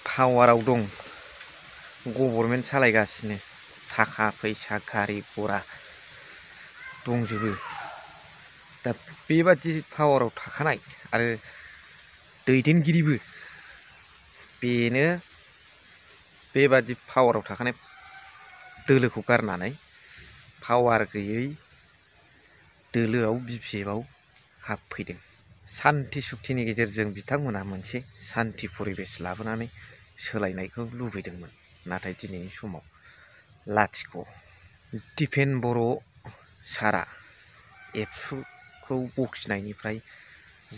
पावाराव दं गभर्नमेन्ट सालायगासिनो थाखा फैसा गारि घोड़ा दंजोबो दा बेबादि पावाराव थाखानाय आरो दैदेनगिरिबो बेनो बेबादि पावाराव थाखानाय दोलोखौ गारनानै पावार गैयै दोलोआव बिपिएफआव हाबफैदों। सान्थि सुक्तिनि गेजेरजों बिथांमोना मोनसे सान्थि परिबेस लाबोनानै सोलायनायखौ लुबैदोंमोन, नाथाय दिनैनि समाव लाथिख'। दिपेन बर' सारा एबसुखौ बखिनायनिफ्राय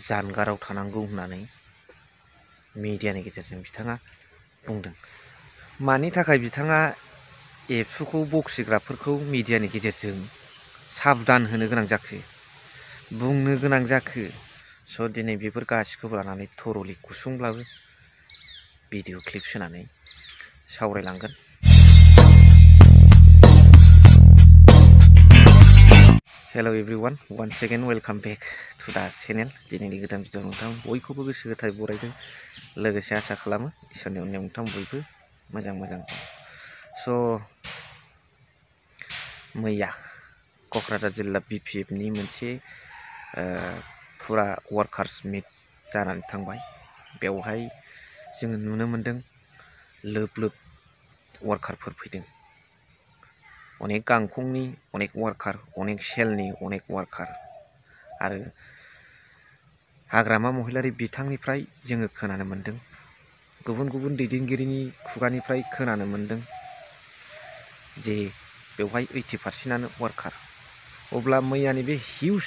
जानगाराव थानांगौ होननानै मिडियानि गेजेरजों बिथाङा बुंदों। मानि थाखाय बिथाङा एबसुखौ बखिग्राफोरखौ मिडियानि गेजेरजों साबधान होनो गोनां जाखो, बुंनो गोनां जाखो? स' दिनै बेफोर गासिखौबो लानानै थरलि गुसुंब्लाबो भिडिअ क्लिप सोनानै सावरायलांगोन। Hello' everyone, once again welcome back to the channel. दिनैनि गोदान भिडिअ नोंथां बयखौबो गोसो गोथारै बरायदों, लोगोसे आसा खालामो इसोरनि अननायाव नोंथां बयबो मोजां। स' मैया क'क्राझार जिल्ला बिपिएफनि मोनसे फुरा वार्कार्स मिट जानानै थांबाय। बेवहाय जोङो नुनो मोन्दों लोब वार्कारफोर फैदों। अनेक गांखंनि अनेक वार्कार, अनेक सेलनि अनेक वार्कार आरो हाग्रामा महिलारि बिथांनिफ्राय जोङो खोनानो मोन्दों, गुबुन दैदेनगिरिनि खुगानिफ्राय खोनानो मोन्दों जे बेवहाय 80% वार्कार। अब्ला मैयानि बे हिउज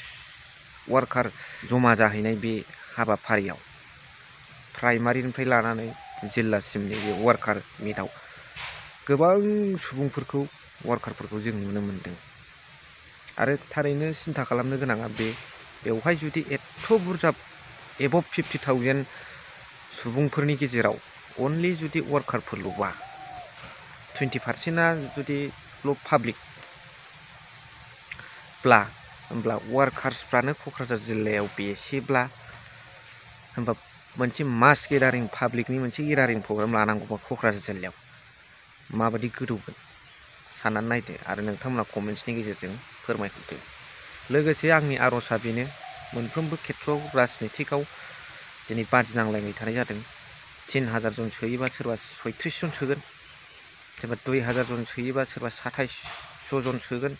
वार्कार जमा जाहैनाय बे हाबाफारियाव प्राइमारिनिफ्राय लानानै जिल्लासिमनि बे वार्कार मिटआव गोबां सुबुंफोरखौ वार्कारफोरखौ जों नुनो मोन्दों। आरो थारैनो सिन्था खालामनो गोनाङा बेवहाय जुदि एथ' बुरजा एबभ 50,000 सुबुंफोरनि गेजेराव अनलि जुदि वार्कारफोरल'बा 20%आ जुदि पाब्लिकब्ला होमब्ला वार्कार्सफ्रानो क'क्राझार जिल्लायाव बेसेब्ला होमबा मोनसे मास गेदारिं पाब्लिकनि मोनसे गेदारिं प्रग्राम लानांगौबा क'क्राझार जिल्लायाव माबायदि गोदौगोन साननानै नायदो आरो नोंथांमोना कमेन्ट्सनि गेजेरजों फोरमायहरदो। लोगोसे आंनि आर'जआ बेनो, मोनफ्रोमबो खेथ्रआव राजनितिकआव दिनै बादिनांलायनाय थानाय जादों। 3000 जन सोयोबा सोरबा 36 जन सोगोन, सोरबा 2000 जन सोयोबा सोरबा 2700 जन सोगोन,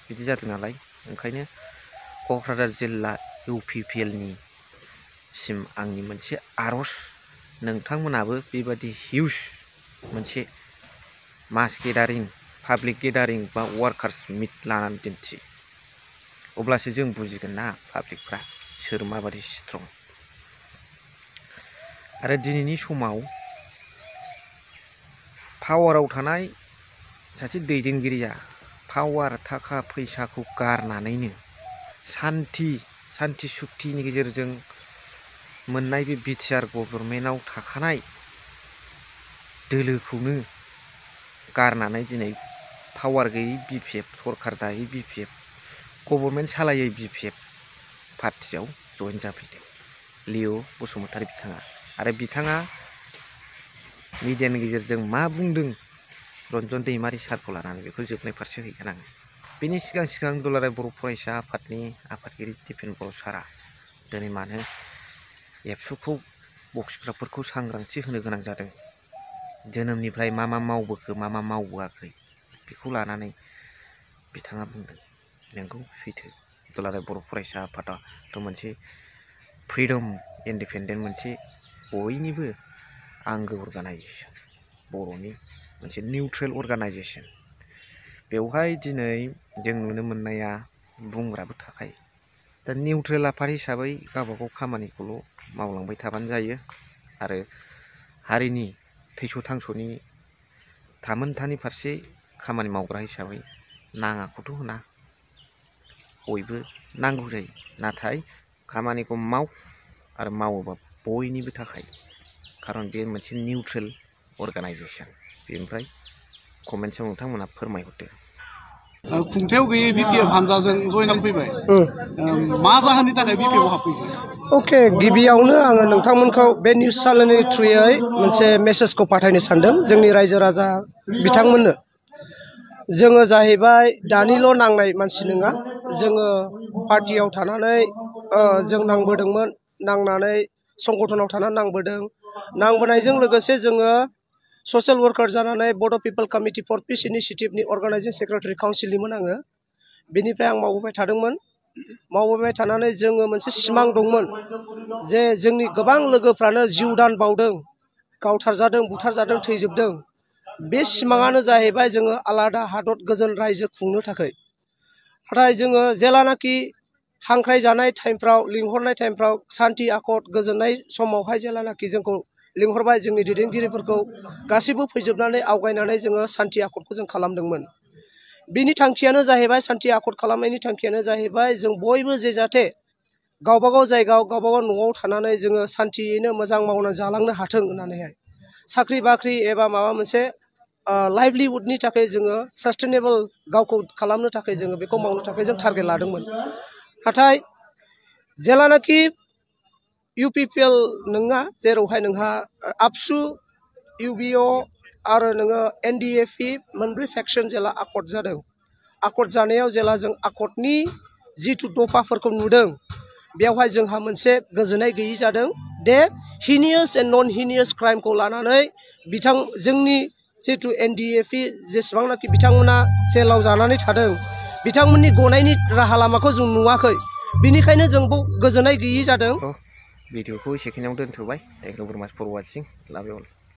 बिदि जादों नालाय। ओंखायनो क'क्राझार जिल्ला इउपिपिएलनि सिम आंनि मोनसे आर'ज, नोंथांमोनाबो बेबादि हिउज मोनसे मास गेदारिं, पाब्लिक गेदारिं बा वार्कार्स मिट लानानै दिन्थि, अब्लासो जों बुजिगोन ना पाब्लिकफ्रा सोर माबादि स्ट्रं। आरो दिनैनि समाव पावाराव थानाय सासे दैदेनगिरिया पावार थाखा फैसाखौ गारनानैनो सान्थि सुक्तिनि गेजेरजों मोननाय बे बिटिआर गभर्नमेन्टआव थाखानाय दोलोखौनो गारनानै दिनै पावार गैयै बिपिएफ, सरकार दायै बिपिएफ, गभर्नमेन्ट सालायै बिपिएफ पार्टियाव जइन जाफैदों लिअ' बसुमतारी बिथाङा। आरो बिथाङा मिडियानि गेजेरजों मा बुंदों रन्जन दैमारि सारखौ लानानै, बेखौ जोबनाय फारसे हैगोन आङो। बेनि सिगां दुलाराय बर' फरायसा आफादनि आफादगिरि दिपेन बर' सारा दिनै मानो एबसुखौ बखिग्राफोरखौ सांग्रांथि होनो गोनां जादों, जोनोमनिफ्राय मा मावबोखो मा मावबोआखै, बेखौ लानानै बिथाङा बुंदों। नोंगौ, सैथो। दुलाराय बर' फरायसा आफादाथ' मोनसे फ्रिदम इन्डिपेन्डेन्ट मोनसे बयनिबो आंगो अर्गानाइजेसन, बर'नि मोनसे निउट्रेल अर्गानाइजेसन। बेवहाय दिनै जों नुनो मोननाया बुंग्राबो थाखायो। दा निउट्रेल आफाद हिसाबै गावबागाव खामानिखौल' मावलांबाय थाबानो जायो आरो हारिनि थैस' थांस'नि थामोनथानि फारसे खामानि मावग्रा हिसाबै नाङाखौथ' होना, बयबो नांगौ जायो। नाथाय खामानिखौ माव आरो मावोबा बयनिबो थाखाय, खारन बे मोनसे निउट्रेल अर्गानाइजेसन। बेनिफ्राय कमेन्ट्सआव नोंथांमोना फोरमायहरदो। खुंथायाव गैयै बिपिएफ हानजाजों जइन फैबाय, मा जाहोननि थाखाय बिपिएफआव हाबफैखो? ओके गिबियावनो आङो नोंथांमोनखौ बे निउस चेनेलनि थ्रुयै मोनसे मेसेजखौ पाठायनो सानदों जोंनि रायजो राजा बिथांमोननो जोङो जाहैबाय दानिल' नांनाय मानसि नङा जोङो पार्टियाव थानानै जों नांबोदोंमोन नांनानै संगठनाव थानानै नांबोनायजों लोगोसे जोङो ससियेल वर्कार जानानै बड' पिपल कमिटि फर पिस इनिशिएटिभनि अर्गानाइजिं सेक्रेटारि काउन्सिलनिमोन आङो बेनिफ्राय आं मावबोबाय थानानै जोङो मोनसे सिमां दंमोन जे जोंनि गोबां लोगोफ्रानो जिउ दान बावदों गावथारजादों बुथारजादों थैजोबदों बे सिमाङानो जाहैबाय जोङो आलादा हादर गोजोन रायजो खुंनो थाखाय नाथाय जोङो जेलानाखि हांख्रायजानाय टाइमफ्राव लिंहरनाय टाइमफ्राव सान्थि आखद गोजोननाय समावहाय जेलानाखि जोंखौ लिंहरबाय जोंनि दैदेनगिरिफोरखौ गासैबो फैजोबनानै आवगायनानै जोङो सान्थि आखदखौ जों खालामदोंमोन बिनि थांखियानो जाहैबाय सान्थि आखद खालामनायनि थांखियानो जाहैबाय जों बयबो जे जाहाथे गावबागाव जायगायाव गावबागाव न'आव थानानै जोङो सान्थियैनो मोजां मावना जालांनो हाथों होननानैहाय साख्रि बाख्रि एबा माबा मोनसे लाइभलिहुडनि थाखाय जोङो सास्टेनेबल गावखौ खालामनो थाखाय जोङो बेखौ मावनो थाखाय जों टारगेट लादोंमोन नाथाय जेलानाखि UPPL नङा जेरावहाय नोंहा आबसु UBO आरो नोङो NDFP मोनब्रै फेक्सन जेला आकर्ड जादों आकर्ड जानायाव जेला जों आकर्डनि जिथु दफाफोरखौ नुदों बेवहाय जोंहा मोनसे गोजोननाय गैयि जादों दे हिनियास एन्ड नन हिनियास क्राइमखौ लानानै जोंनि जिथु NDFP जेसेबांनाखि बिथांमोना जेलाव जानानै थादों बिथांमोननि गनायनि राहा लामाखौ जों नुवाखै बिनिखायनो जों गोजोननाय गैयि जादों भिडिअखौ एसेखिनियाव दोनथ'बाय थेंक इउ भेरि माच फर वाचिं लाभ इउ अल